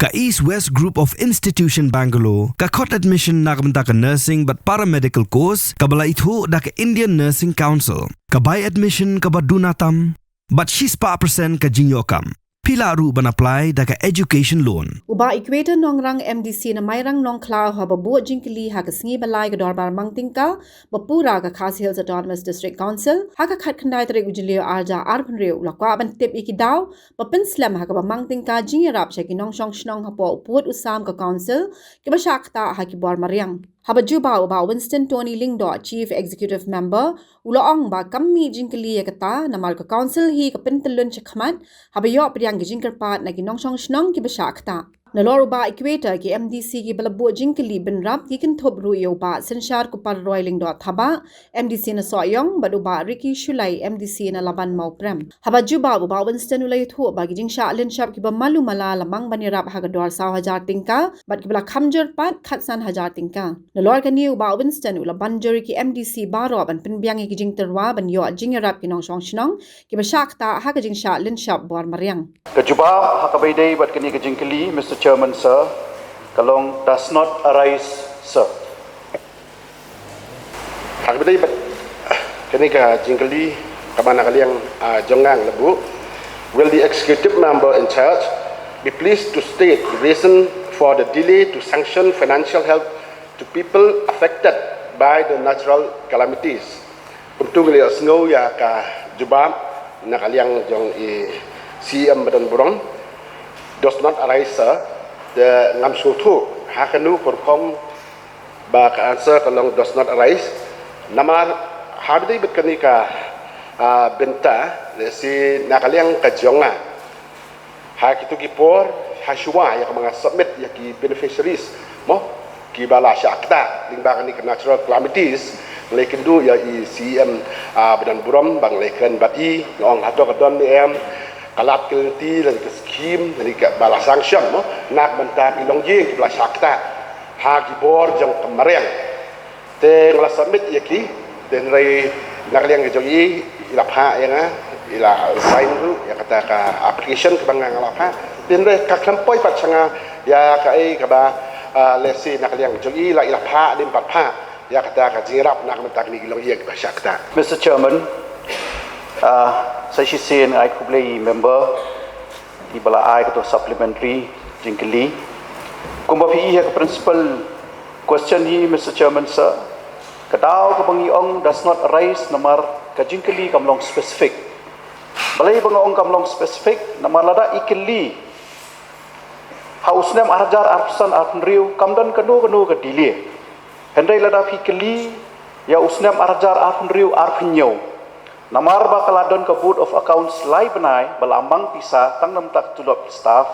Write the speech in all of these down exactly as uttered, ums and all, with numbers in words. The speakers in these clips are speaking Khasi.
Ka East West Group of Institution Bangalore ka khot admission na ka bynta ka nursing bad paramedical course kaba la ithuh da ka Indian Nursing Council. Ka bai admission kaba duna tam bad shispah percent ka jingïoh kam. Phi lah ruh ban apply da ka education loan. U Bah Equator Nongrang, M D C na Mairang Nongkhlaw, haba buh jingkylli ha ka sngi ba lai ka dorbar mang tyngka ba pura ka Khasi Hills Autonomous District Council ha ka khatkhyndai tarik u Jylliew arhajar arphew hynriew, u la kwah ban tip ïa ki daw ba pynslem ha kaba mang tyngka jingïarap sha ki nongshong shnong hapoh u pud u sam ka council kiba shah ktah ha ki bor mariang. Haba jubab u Bah Winston Tony Lyngdoh, Chief Executive Member, u la ong ba kam mih jingkylli ïa kata namar ka council hi ka pyntyllun shakhmat haba ïoh pdiang ki jingkyrpad na ki nongshong shnong kiba shah ktah. Nalor u Bah Equator, ki M D C kiba la buh jingkylli bynrap ki kynthup ruh ïa u Bah Synshar Kupar Roy Lyngdoh Thabah, M D C na Sohiong, bad u Bah Ricky Shullai, M D C na Laban Mawprem. Haba jubab u Bah Winston u la ïathuh ba ki jingshah lynshop kiba malu mala la mang ban ïarap ha ka dor saw hajar tyngka bad kiba la kham jur pat khatsan hajar tyngka. Nalor kane u Bah Winston u la ban jur ïa ki M D C baroh ban pynbiang ïa ki jingtyrwa ban ïoh jingïarap ki nongshong shnong kiba shah ktah ha ka jingshah lynshop bor mariang. Ka jubab ha kaba ïadei bad kane ka jingkylli, Mister Chairman Sir, ka long does not arise, sir. Ha kaba ïadei bad kane ka jingkylli kaba na ka liang, ah, jong nga la buh, will the executive member in charge be pleased to state the reason for the delay to sanction financial help to people affected by the natural calamities? Kumtu ngi la ïohsngew ïa ka jubab na ka liang jong i C E M ba don burom, does not arise, sir. Te ngam sngewthuh ha kano ka rukom ba ka answer ka long does not arise. Namar ha kaba ïadei bad kane ka, ah, bynta, lehse na ka liang ka jong nga, ha kito ki por, ha shuwa ïa kaba nga submit ïa ki beneficiaries, mo, kiba la shah ktah lyngba kane ka natural calamities, nga la ïakynduh ïa i C E M, ah, ba don burom, ba nga la ïakren bad i, nga ong hato ka don ne em ka lad ka lynti lane ka scheme lane kaba la sanction, mo, na ka bynta ki longïing kiba la shah ktah ha ki bor jong ka mariang. Te nga la submit ïa ki, te hynrei na ka liang ka jong i, i la phah ïa nga, i la sign ruh ïa kata ka application kaba nga, nga la phah. Te hynrei ka khlem poi pat sha nga ïa kaei kaba, ah, lehse na ka liang ka jong i la, i la phah, ym pat phah ïa kata ka jingïarap na ka bynta kine ki longïing kiba shah ktah. Mister Chairman, ah, sa shisien ai khublei member kiba la ai kato supplementary jingkylli. Kumba phi ïohi ha ka principal question hi, Mister Chairman Sir, ka daw kaba ngi ong does not arise namar ka jingkylli kam long specific. Balei ba nga ong kam long specific? Namar lada i kylli ha u snem arhajar arphew san arphew hynriew kam don kano kano ka delay. Hynrei lada phi kylli ïa u snem arhajar arphew hynriew arphew hynñiew, namar ba ka la don ka Board of Accounts lai bnai ba la mang pisa tang namar ka tulop ki staff,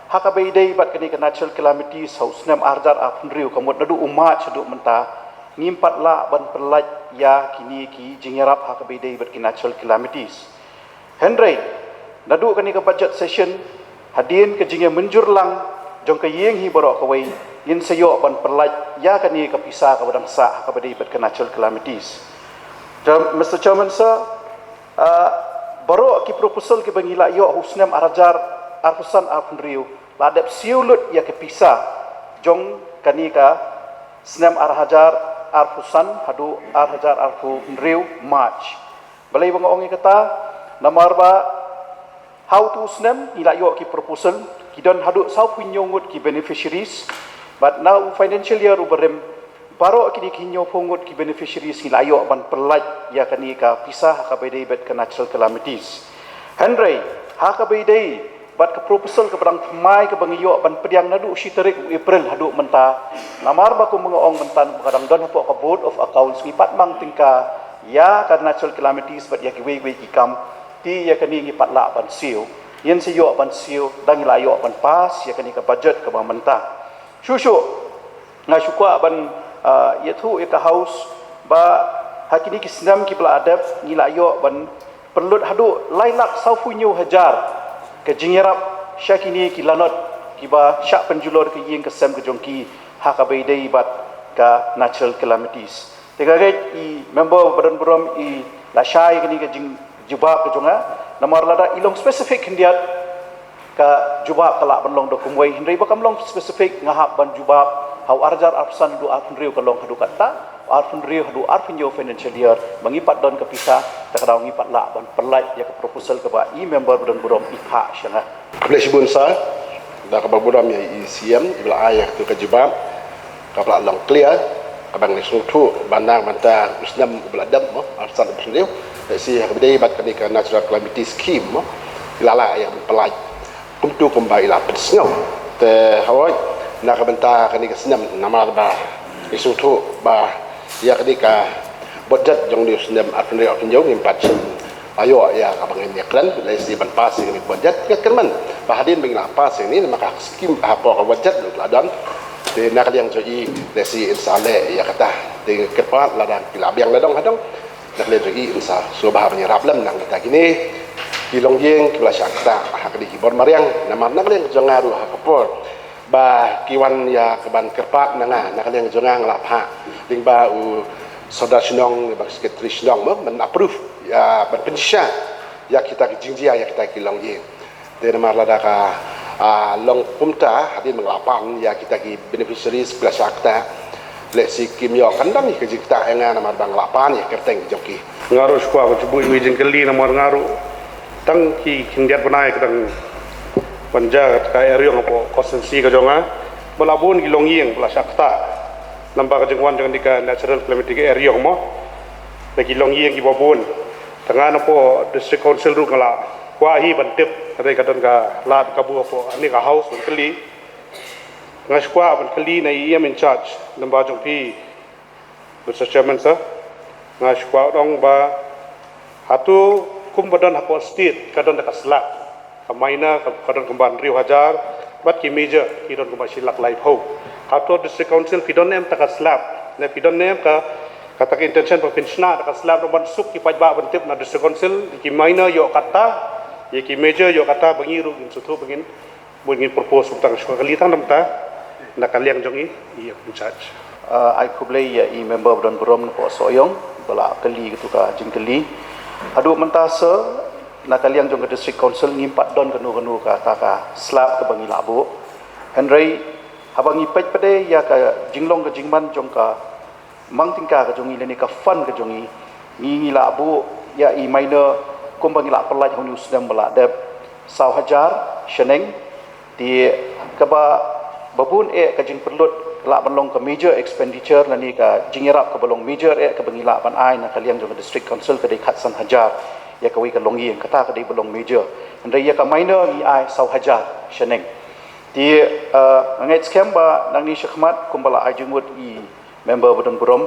ha kaba ïadei bad kane ka natural calamities ha u snem arhajar arphew hynriew, ka mut naduh u March haduh mynta, ngim pat lah ban pyllait ïa kine ki jingïarap ha kaba ïadei bad ki natural calamities. Hynrei naduh kane ka budget session, hadien ka jingïamynjur lang jong ka ïing hi baroh kawei, ngin sa ïoh ban pyllait ïa kane ka pisa kaba dang sah ha kaba ïadei bad ka natural calamities. Chair-, Mister Chairman Sir, ah, baroh ki proposal kiba ngi la ïoh ha u snem arhajar arphew san arphew hynriew la dep siew lut ïa ka pisa jong kane ka snem arhajar arphew san haduh arhajar arphew hynriew March. Balei ba nga ong ïa kata? Namar ba ha uto u snem ngi la ïoh ki proposal, ki don haduh sawphew hynñiew ngut ki beneficiaries. Bad na u financial year uba rim, baroh kine ki hynñiewphew ngut ki beneficiaries ngi la ïoh ban pyllait ïa kane ka pisa ha kaba ïadei bad ka natural calamities. Hynrei ha kaba ïadei bad ka proposal kaba dang thymmai kaba ngi ïoh ban pdiang naduh shi tarik u April haduh mynta, namar ba kumba nga ong mynta ba ka dang don hapoh ka Board of Accounts, ngi pat mang tyngka ïa ka natural calamities bad ïa kiwei kiwei ki kam, te ïa kane ngi pat lah ban siew. Ngin sa ïoh ban siew da ngi la ïoh ban pass ïa kane ka budget kaba mynta. Shuh shuh nga shu kwah ban, ah, ïathuh ïa ka House ba ha kine ki snem kiba la dep ngi la ïoh ban pynlut haduh lai lak sawphew hynñiew hajar ka jingïarap sha kine ki lanot kiba shah pynjulor ka ïing ka sem ka jong ki ha kaba ïadei bad ka natural calamities. Te nga ngeit i member ba don burom i la shai kane ka jingjubab ka jong nga, namar lada i long specific khyndiat, Ka jubab ka lah ban long da kumwei, hynrei ba kam long specific, nga hap ban jubab ha u ar hajar arphew san haduh arphew hynriew ka long haduh katta, arphew hynriew haduh arphew hynñiew financial year, ba ngi pat don ka pisa, te ka daw ngi pat lah ban pynlait ïa ka proposal kaba i member ba don burom i phah sha nga. Khublei shibun sir, da kaba burom ïa i C M iba la ai ïa katu ka jubab kaba la long clear, kaba ngi sngewthuh ba na ka bynta u snem uba la dep mo, arphew san arphew hynriew, te shi ha kaba dei bad kane ka natural calamity scheme mo, i la lah ïa ban pynlait kumtu kumba i la pynsngew. Te hawai, na ka bynta kane ka snem, namar ba i sngewthuh ba ïa kane ka budget jong une u snem arphew hynriew arphew hynñiew ngim pat shym la ïoh ïa kaba ngin ïakren, lehse ban pass ïa kane ka budget. Nga kyrmen ba hadien ba ngi la pass ïa kane, namar ka skim hapoh ka budget la don. Te na ka liang jong i, lehse in sa leh ïa kata. Te kyrpad lada ki la biang la dong ha dong, na ka liang jong i in sa sngewbha ban ïarap lem na kita kine ki longïing kiba la shah ktah ha kine ki bor mariang, namar na ka liang jong nga ruh ha ka por ba ki wan ïa ka ban kyrpad na nga, na ka liang jong nga nga la phah lyngba u Sordar Shnong, lyngba u Secretary Shnong mo, ban approve ïa, ban pynshisha ïa kita ki jingjia ïa kita ki longïing. Te namar lada ka, ah, long kumta, hadien ba nga la pan ïa kita ki beneficiaries ba la shah ktah, lehse kim ïoh kyndang ïa ka jingktah ïa nga namar ba nga la pan ïa ka kyrteng jong ki. Nga ruh shu kwah ban shu buh ïa ka jingkylli namar nga ruh tang ki khyndiat bnai ka dang ban jia ka eriong hapoh constituency ka jong nga, ba la bun ki longïing ba la shah ktah namar ka jingwan jong kane ka natural calamity ka eriong mo, da ki longïing kiba bun. Te nga napoh District Council ruh nga la kwah hi ban tip, hynrei ka don ka lad kabu hapoh kane ka house ban kylli. Nga shu kwah ban kylli na i E M in charge, namar jong phi, Mister Chairman sir, nga shu kwah ong ba hato kumba don hapoh state ka don da ka slab, ka minor ka, ka don kumba hynriew hajar, bad ki major ki don kumba shi lak laiphew. Hato District Council phi don ne em ta ka slab, ne phi don ne em ka, kata ka intention ba phin shna da ka slab ruh ban suk ki paidbah ban tip na District Council, ki minor ïoh kata, ïa ki major ïoh kata, ba ngi ruh ngin sngewthuh ba ngin, ba ngin propose, tang shu kylli tang namar ta na ka liang jong i, i in charge. Ah, ai khublei ïa i member ba don burom napoh Sohiong ba la kylli katu ka jingkylli. Haduh mynta sir, na ka liang jong ka District Council ngim pat don kano kano kata ka slab kaba ngi la buh. Hynrei haba ngi peit pat de ïa ka jinglong ka jingman jong ka mang tyngka ka jong ngi lane ka fund ka jong ngi, ngi, ngi la buh ïa i minor kumba ngi la pynlait ha une u snem ba la dep, saw hajar shaneng. Te kaba, ba bun eh ka jingpynlut ka lah ban long ka major expenditure lane ka jingïarap kaba long major eh kaba ngi lah ban ai na ka liang jong ka District Council ka dei khatsan hajar ïa kawei ka longïing, kata ka dei ba long major. Hynrei ïa ka minor ngi ai saw hajar shaneng. Te, eh, nga ngeit skhem ba nangne shakhmat kumba la ai jingmut i member ba don burom,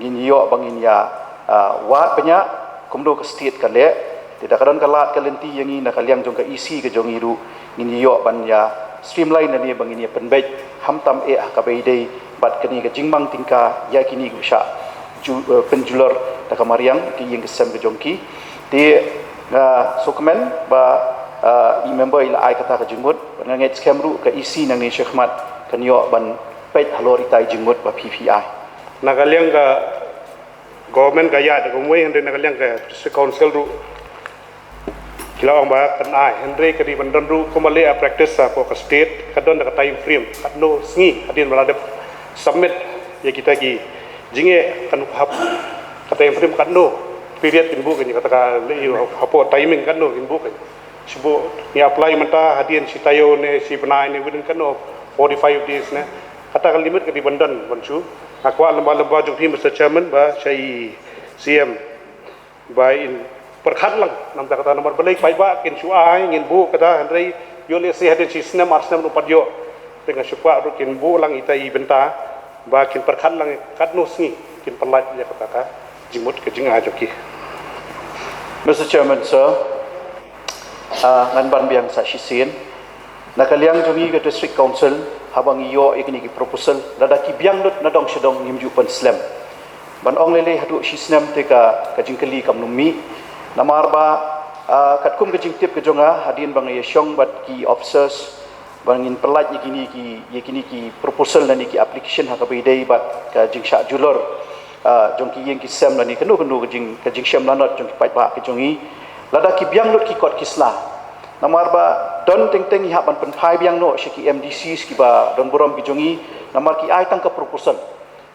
ngin ïoh ba ngin ïa, ah, wad bniah kumno ka state ka leh. Te da ka don ka lad ka lynti ïa ngi na ka liang jong ka E C ka jong ngi ruh, ngin ïoh ban ïa streamline lane ba ngin ïa pynbeit khamtam eh ha kaba ïadei bad kane ka jingmang tyngka ïa kine ki shah ju-, eh, pynjulor da ka mariang ki ïing ki sem ka jong ki. Te, ah, sngewkmen ba, ah, i member i la ai kata ka jingmut, nga ngeit skhem ruh ka E C nangne shakhmat kan ïoh ban peit halor ita i jingmut ba phi phi ai. Na ka liang ka government ka ïaid da kumwei, hynrei na ka liang ka District Council ruh ki la ong ba kan ai, hynrei ka dei ban don ruh kumba leh practice hapoh ka state, ka don da ka time frame katno sngi hadien ba la dep submit ïa kita ki jingeh, kan hap ka time frame katno period kin buh kane, kata ka leh ïa hapoh timing katno kin buh kane. Shu buh ngi apply mynta, hadien shi taïew ne shi bnai ne within katno, forty-five days ne. Kata ka limit ka dei ban don ban shu. Nga kwah lem bad lem bad jong phi Mister Chairman ba sha i C M ba in pyrkhat lang namar kata, namar balei paidbah kin shu ai ngin buh kata, hynrei ïoh lehse hadien shi snem ar snem ruh pat ïoh. Te nga shu kwah ruh kin buh lang ita i bynta ba kin pyrkhat lang katno sngi kin pynlait ïa kata ka jingmut ka jingai jong ki. Mister Chairman sir, ah, ngan ban biang sa shisien. Na ka liang jong ngi ka District Council, haba ngi ïoh ïa kine ki proposal, lada ki biang lut na dong sha dong ngim ju pynslem. Ban ong lei lei haduh shi snem te ka, ka jingkylli kam nym mih. Namar ba, ah, katkum ka jingtip ka jong nga, hadien ba nga ïa shong bad ki officers, ba ngin pynlait ïa kine ki, ïa kine ki proposal lane ki application ha kaba ïadei bad ka jingshah julor, ah, jong ki ïing ki sem lane kano kano ka jing, ka jingshem lanot jong ki paidbah ka jong ngi. Lada ki biang lut ki kot ki sla, Namar ba don teng teng ngi hap ban pynphai biang noh sha ki M D Cs kiba don burom ki jong ngi, namar ki ai tang ka proposal.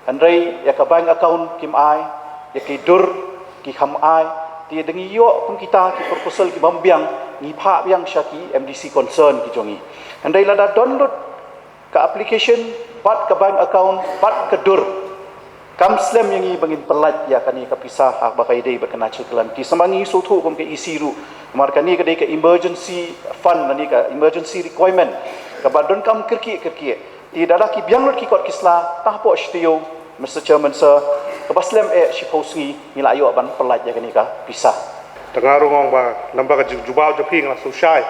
Hynrei ïa ka bank account kim ai, ïa ki dur ki kham ai, te da ngi ïoh kum kita ki proposal ki bym biang, ngi phah biang sha ki M D C concern ki jong ngi. Hynrei lada don lut ka application, bad ka bank account, bad ka dur, kam slem ïa ngi ba ngin pyllait ïa kane ka pisa ha ba ka ïadei bad ka natural calamity. Sa ma ngi sngewthuh kum ka E C ruh, namar kane ka dei ka emergency fund, kane ka emergency requirement, kaba donkam kyrkieh kyrkieh. Te da la ki biang lut ki kot ki sla, ta hapoh shi taïew, Mister Chairman Sir, kaba slem eh shiphew sngi, ngi la ïoh ban pyllait ïa kane ka pisa. Te nga ruh nga ong ba, lem bad ka ju-, jubab jong phi nga la sngewshai.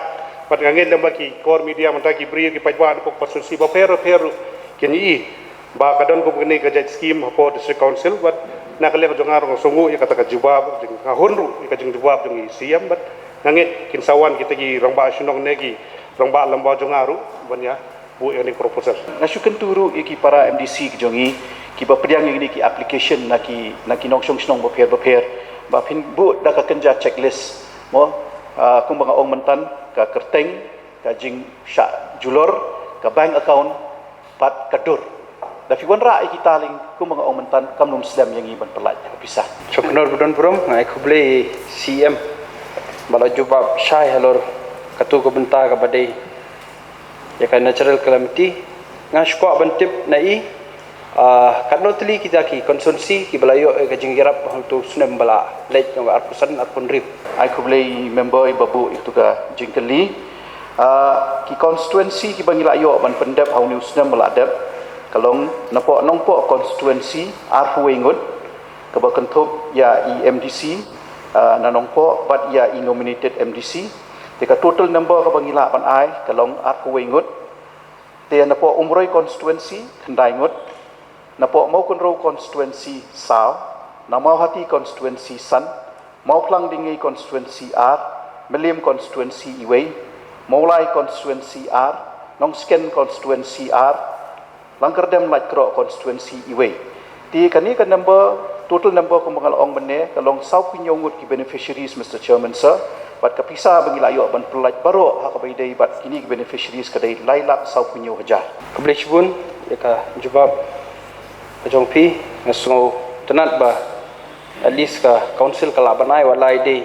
Bad nga ngeit lem bad ki core media mynta ki briew ki paidbah na pdeng constituency bapher bapher ruh kin ïohi ba ka don kum kane ka jait skim hapoh District Council, bad na ka liang jong nga ruh nga sngewnguh ïa kata ka jubab, nga hun ruh ïa ka jingjubab jong i C M, bad nga ngeit kin sa wan kita ki rangbah shnong ne ki rangbah lyngba jong nga ruh ban ïa buh ïa kane ka proposal. Nga shu kyntu ruh ïa ki para M D C ki jong ngi kiba pdiang ïa kine ki application na ki, na ki nongshong shnong bapher bapher, ba phin buh da ka kynja checklist, mo, ah, kumba nga ong mynta, ka kyrteng, ka jingshah julor, ka bank account, bad ka dur. Da phi wanrah ïa kita lyngkhuh kumba nga ong mynta, kam nym slem ïa ngi ban pyllait ïa ka pisa. Sngewbha khublei, don burom, nga ai khublei C M ba la jubab shai halor katu ka bynta kaba dei ïa ka natural calamity. Nga shu kwah ban tip na i, ah, katno tylli kita ki constituency kiba la ïoh ïa ka jingïarap ha utu u snem ba la leit, jong ka arphew san arphew hynriew. Ai khublei member iba buh ïa katu ka jingkylli. Ah, ki constituency kiba ngi la ïoh ban pyndep ha une u snem ba la dep, ka long napoh Nongpoh constituency arphew wei ngut, kaba kynthup ïa i M D C, ah, na Nongpoh bad ïa i nominated M D C. Te ka total number kaba ngi lah ban ai ka long arphew wei ngut. Te napoh Umroi constituency khyndai ngut, napoh Mawkynrew constituency saw, na Mawhati constituency san, Mawphlang Dingei constituency ar, Mylliem constituency iwei, Mawlai constituency ar, Nongsken constituency ar, Langkyrdem Laitkroh constituency iwei. Te kane ka number, total number kumba nga la ong mynne, ka long sawphew hynñiew ngut ki beneficiaries, Mister Chairman Sir, bad ka pisa ba ngi la ïoh ban pyllait baroh ha kaba ïadei bad kine ki beneficiaries ka dei lai lak sawphew hynñiew hajar. Khublei shibun ïa ka jubab ka jong phi, nga sngewtynnat ba at least ka council ka lah ban ai, wat la i dei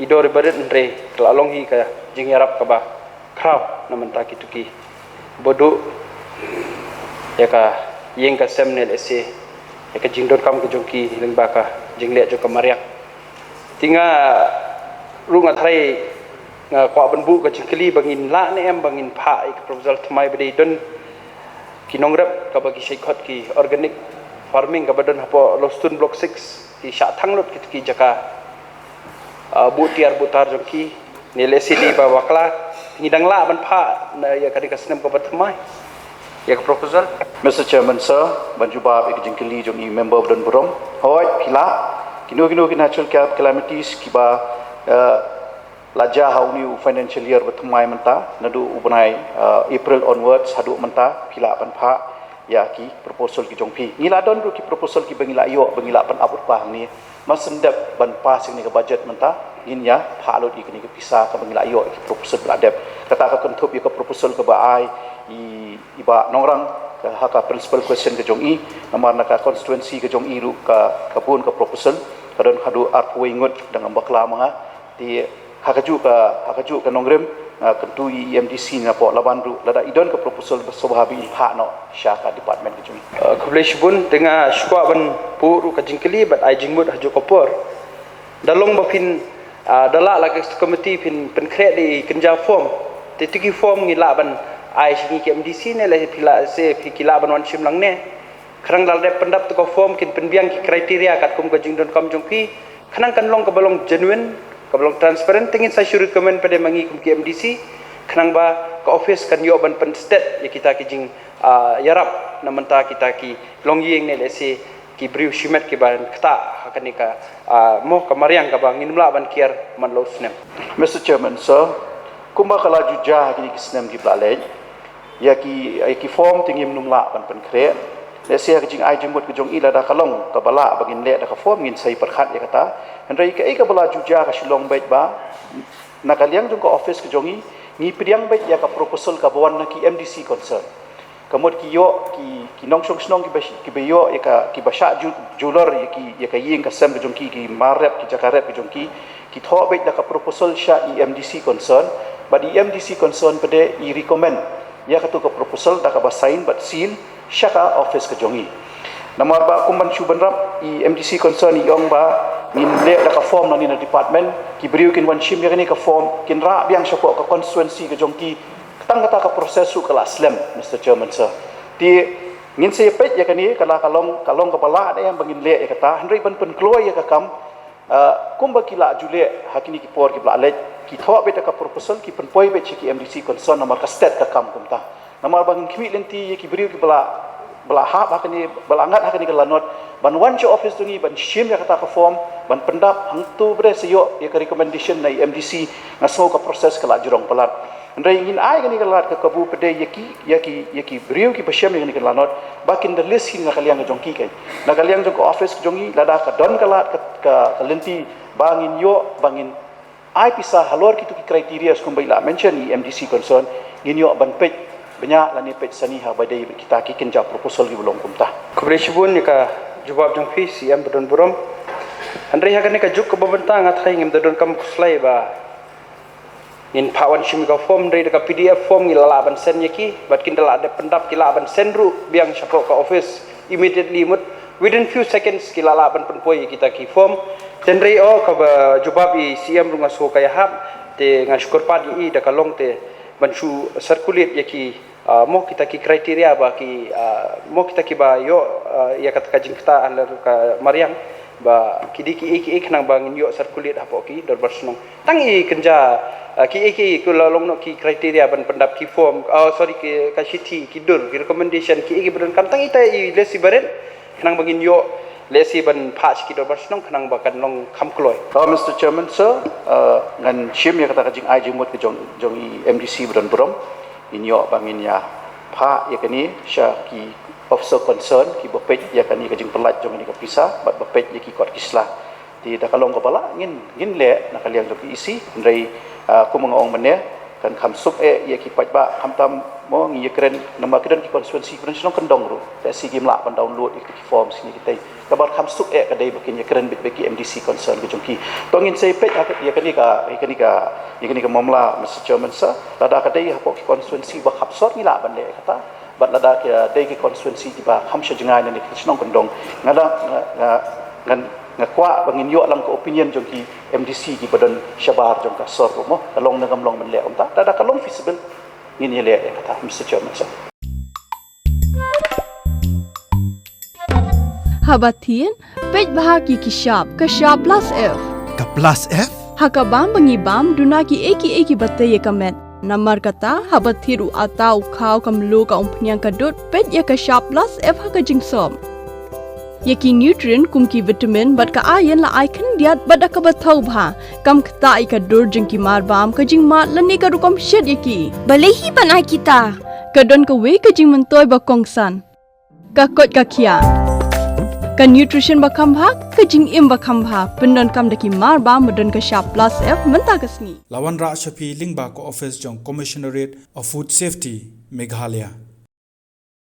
i dor i barit, hynrei ka la long hi ka jingïarap kaba khraw na bynta kitu kiba duh ïa ka ïing ka sem ne lehse ïa ka jingdonkam ka jong ki lyngba ka jingleh jong ka mariang. Te nga ruh nga tharai nga kwah ban buh ka jingkylli ba ngin lah ne em ba ngin phah ïa ka proposal thymmai ba dei don ki nongrep kaba ki shait khot ki organic farming kaba don hapoh Lawstone Block six, ki shah thang lut kito ki jaka, ah, buh tiar buh tar jong ki, ne lehse dei ba bakla, ngi dang lah ban phah na ïa kane ka snem kaba thymmai ïa ka proposal. Mister Chairman Sir, ban jubab ïa ka jingkylli jong i member ba don burom. Hooid, phi lah, kino kino ki natural ca-, calamities kiba, eh, la jia ha une u financial year ba thymmai mynta, naduh u bnai, eh, April onwards haduh mynta, phi lah ban phah ïa ki proposal ki jong phi. Ngi la don ruh ki proposal kiba ngi la ïoh ba ngi lah ban ap lypa hangne. Mar shen dep ban pass ïa kane ka budget mynta, ngin ïa phah lut ïa kane ka pisa kaba ngi la ïoh ïa ki proposal ba la dep. Kata ka kynthup ïa ka proposal kaba ai i, i Bah Nongrang, ka, ha ka principal question ka jong i, namar na ka constituency ka jong i ruh ka, ka bun ka proposal, ka don haduh arphew wei ngut, dang ym bakla ma nga. Te ha kajuh ka, ha kajuh ka nongrim, ah, kyntu i M D C napoh Laban ruh, lada i don ka proposal ba sngewbha ba in phah noh sha ka department ka jong i. Ah, khublei shibun, te nga shu kwah ban buh ruh ka jingkylli bad ai jingmut ha kajuh ka por. Da long ba phin, ah, da lah la ka committee phin pynkhreh da i kynja form. Te kito ki form ngi lah ban ai sha ngi ki M D C ne lehse phi lah, lehse phi ki lah ban wan shim lang ne. Khnang lada dep pyndap kito ki form kin pynbiang ki criteria katkum ka jingdonkam jong phi. Khnang kan long kaba long genuine, kaba long transparent, te ngin sa shu recommend pat ma ngi kum ki M D C, khnang ba ka office kan ïoh ban pynsted ïa kita ki jing, ah, ïarap na bynta kita ki longïing ne lehse ki briew shimet kiba ktah ha kane ka, ah, mo ka mariang kaba ngim lah ban kiar man la u snem. Mister Chairman Sir, kumba ka la ju jia ha kine ki snem kiba la leit, ïa ki, ïa ki form te ngim nym lah ban pynkhreh. Lehse ha ka jingai jingmut ka jong i lada ka long kaba lah ba ngin leh da ka form ngin sa ïa pyrkhat ïa kata. Hynrei kaei kaba la ju jia ka shu long beit ba Na ka liang jong ka office ka jong ngi, ngi pdiang beit ïa ka proposal kaba wan na ki M D C concern. Ka mut ki ïoh ki, ki nongshong shnong kiba, kiba ïoh ïa ka, kiba shah ju-, julor ïa ki, ïa ka ïing ka sem ka jong ki, ki mar rep, ki jaka rep ka jong ki, ki thoh beit da ka proposal sha i M D C concern, bad i M D C concern pat de i recommend ïa katu ka proposal da kaba sign bad seal sha ka office ka jong ngi. Namar ba kum ban shu bynrap, i M D C concern i ong ba ngin leh da ka form nangne na department, ki briew kin wan shim ïa kane ka form, kin rah biang shapoh ka constituency ka jong ki, tang kata ka process ruh ka la slem, Mister Chairman Sir. Te ngin sa ïa peit ïa kane, ka la ka long, ka long kaba lah ne em ba ngin leh ïa kata, hynrei ban pynkloi ïa ka kam, ah, kumba ki la ju leh ha kine ki por kiba la leit, ki thoh beit ïa ka proposal, ki pynpoi beit sha ki M D C concern, namar ka stet ka kam kumta. Namar ba ngin khmih lynti ïa ki briew kiba la, ba la hap ha kane, ba la ngat ha kane ka lanot, ban wan sha office jong ngi, ban shim ïa kata ka form, ban pyndap, hangto pat de sa ïoh ïa ka recommendation na i M D C, nga sngew ka process ka la jrong palat. Hynrei ngin ai kane ka lad ka kabu pat de ïa ki, ïa ki, ïa ki briew kiba shem ïa kane ka lanot, ba kin da list hi na ka liang ka jong ki kein. Na ka liang jong ka office ka jong ngi, lada ka don ka lad ka, ka, ka lynti, ba ngin ïoh, ba ngin ai pisa halor kitu ki criteria kumba i la mention i M D C concern, ngin ïoh ban peit bniah lane peit sani ha ba dei kita ki kynja proposal kiba long kumta. Khublei shibun ïa ka jubab jong phi, C M ba don burom. Hynrei ha kane ka juk kaba mynta nga tharai ngim da donkam khuslai ba ngin phah wan shim ïa ka form, hynrei da ka P D F form ngi la lah ban send ïa ki, bad kin da lah dep pyndap, ki lah ban send ruh biang shapoh ka office immediately mut, within few seconds ki la lah ban pynpoi ïa kita ki form. Te hynrei oh, kaba jubab i C M ruh nga sngew ka ïahap, te ngan shukor pat ïa i da ka long te ban shu circulate ïa ki, ah, mo kita ki criteria ba ki, ah, mo kita kiba ïoh, ah, ïa kata ka jingktah halor ka mariang, ba ki dei kiei kiei khnang ba ngin ïoh circulate hapoh ki dorbar shnong. Tang i kynja, ah, kiei kiei, ki la long noh ki criteria ban pyndap ki form, ah, sorry, ki, ka shithi, ki dur, ki recommendation, kiei kiei ba donkam, tang ita i list iba rit, khnang ba ngin ïoh, lehse ban phah sha ki dorbar shnong, khnang ba kan long kham kloi. Oh, Mister Chairman Sir, ah, ngan shim ïa kata ka jingai jingmut ka jong, jong i M D C ba don burom, ngin ïoh ba ngin ïa phah ïa kane sha ki officer concern, kiba peit ïa kane ka jingpynlait jong kane ka pisa, bad ba peit ïa ki kot ki sla. Te da ka long kaba lah, ngin, ngin leh na ka liang jong ka E C, hynrei, ah, kum nga ong mynne, kan kham suk eh ïa ki paidbah, khamtam mo ngi ïakren, namar ki don ki constituency, ki don shnong kyndong ruh, te shi kim lah ban download ïa ki form sini kita. Kaba kham suk eh ka dei ba kin ïakren beit bad ki M D C concern ka jong ki. To ngin sa ïa peit ha ka, ïa kane ka, ïa kane ka, ïa kane ka mamla, Mister Chairman Sir, lada ka dei hapoh ki constituency ba khap sor ngi lah ban leh kata. Bad lada ka dei ki constituency kiba kham sha jngai ne ki shnong kyndong, nga da, nga, nga, ngan, nga kwah ba ngin ïoh lang ka opinion jong ki M D C kiba don shabar jong ka sor ruh mo, ka long ne kam long ban leh kumta, lada ka long feasible, ngin ïa leh ïa kata, Mister Chairman Sir. Haba thied, peit bha ki ki shap, ka shap plus F. Ka plus F? Ha ka bam ba ngi bam, duna kiei kiei kiba tei ïa ka met. Namar kata, haba thied u atta, u khaw, ka mluh, ka umphniang, ka dud, peit ïa ka shap plus F ha ka jingsop. Ïa ki nutrient kum ki vitamin bad ka iron la ai khyndiat bad da kaba thaw bha, kam ktah ïa ka dur jong ki mar bam, ka jingmad lane ka rukom shet ïa ki. Balei hi ban ai kita? Ka don kawei ka jingmyntoi ba kongsan. Ka koit ka khiah. Ka nutrition ba kham bha, ka jingim ba kham bha, pyndonkam da ki mar bam ba don ka shap plus F mynta ka sngi. La wanrah sha phi lyngba ka office jong Commissionerate of Food Safety, Meghalaya.